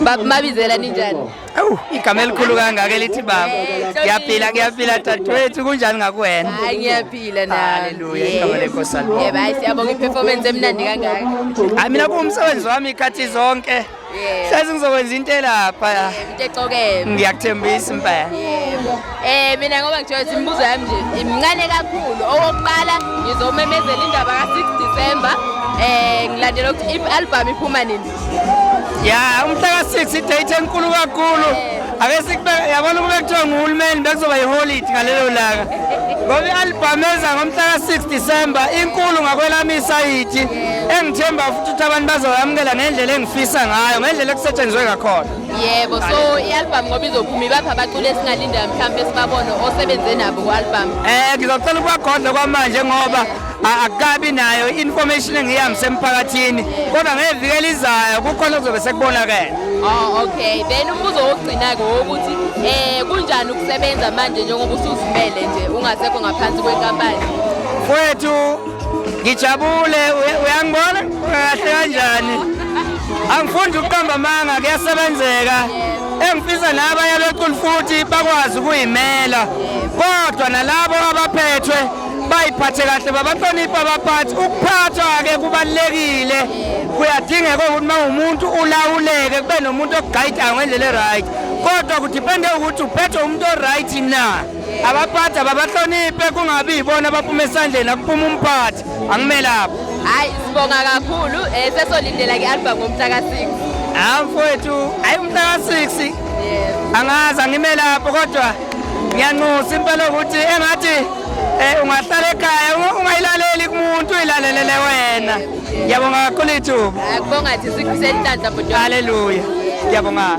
Baba Mabizela ninjani? Awu, igama elikhulu kangaka elithi baba. Ngiyaphila, ngiyaphila dadewethu, kunjani ngakuwena? Hayi ngiyaphila nami. Haleluya, igama lenkosi alibongwe. Yebo, hayi siyabonga i-performance emnandi kangaka. Hayi mina kuwumsebenzi wami ikhathi zonke. Hlezi ngizokwenza into elapha. Into ecokeme. Ngiyakuthembisa impela. Yebo. Mina ngoba ngijwayele imibuzo yami nje imncane kakhulu. Okokuqala ngizomemezela indaba ka-6 December. Ngilandela ukuthi i-album iphuma nini. Ya, umhla ka-6 idate enkulu kakhulu. Ake sikubeke yabona kube kuthiwa nguhulumeni bekuzoba yiholide ngalelo langa. Ngoba i-album eza ngomhla ka-6 December inkulu ngakwelami isayidi engithemba futhi ukuthi abantu bazoyamukela ngendlela engifisa ngayo, ngendlela ekusetshenzwe ngakhona. Yebo, so i-album ngoba izophuma ibapha abaculi esingalinda mhlawumbe sibabone osebenze nabo ku-album. Ngizocela ukubagodla kwamanje ngoba akukabi nayo i-information engiyihambise emphakathini kodwa ngeviki elizayo kukhona okuzobe sekubonakele. Oh, okay. Then umbuzo wokugcina-ke wokuthi kunjani ukusebenza manje njengoba usuzimele nje ungasekho ngaphansi kwenkampani? Mfowethu ngijabule, uyangibona kahle kanjani? Angifundi ukuqamba amanga, kuyasebenzeka. Engifisa nabanye abeculi futhi bakwazi ukuyimela, kodwa nalabo abaphethwe bayiphathe kahle, babahloniphe abaphathi. Ukuphathwa-ke kubalulekile, kuyadingeka ukuthi uma umuntu ulawuleke kube nomuntu okugayidayo ngendlela e-right, kodwa kudipende ukuthi uphethwe umuntu o-right na. Abaphathi ababahloniphe, kungabi yibona abaphuma esandleni, akuphuma umphathi, angimelapho. Hayi sibonga kakhulu, sesolindela ke-album ngomhla ka-6. Hayi mfowethu, hayi umhla ka-6 angazi angime lapho, kodwa ngiyanxusa impela ukuthi engathi ungahlala ekhaya ungayilaleli kumuntu, uyilalelele wena. Ngiyabonga kakhulu ithuba. Akubonga thi sikufisela inhlanhla bhuti. Haleluya, ngiyabonga.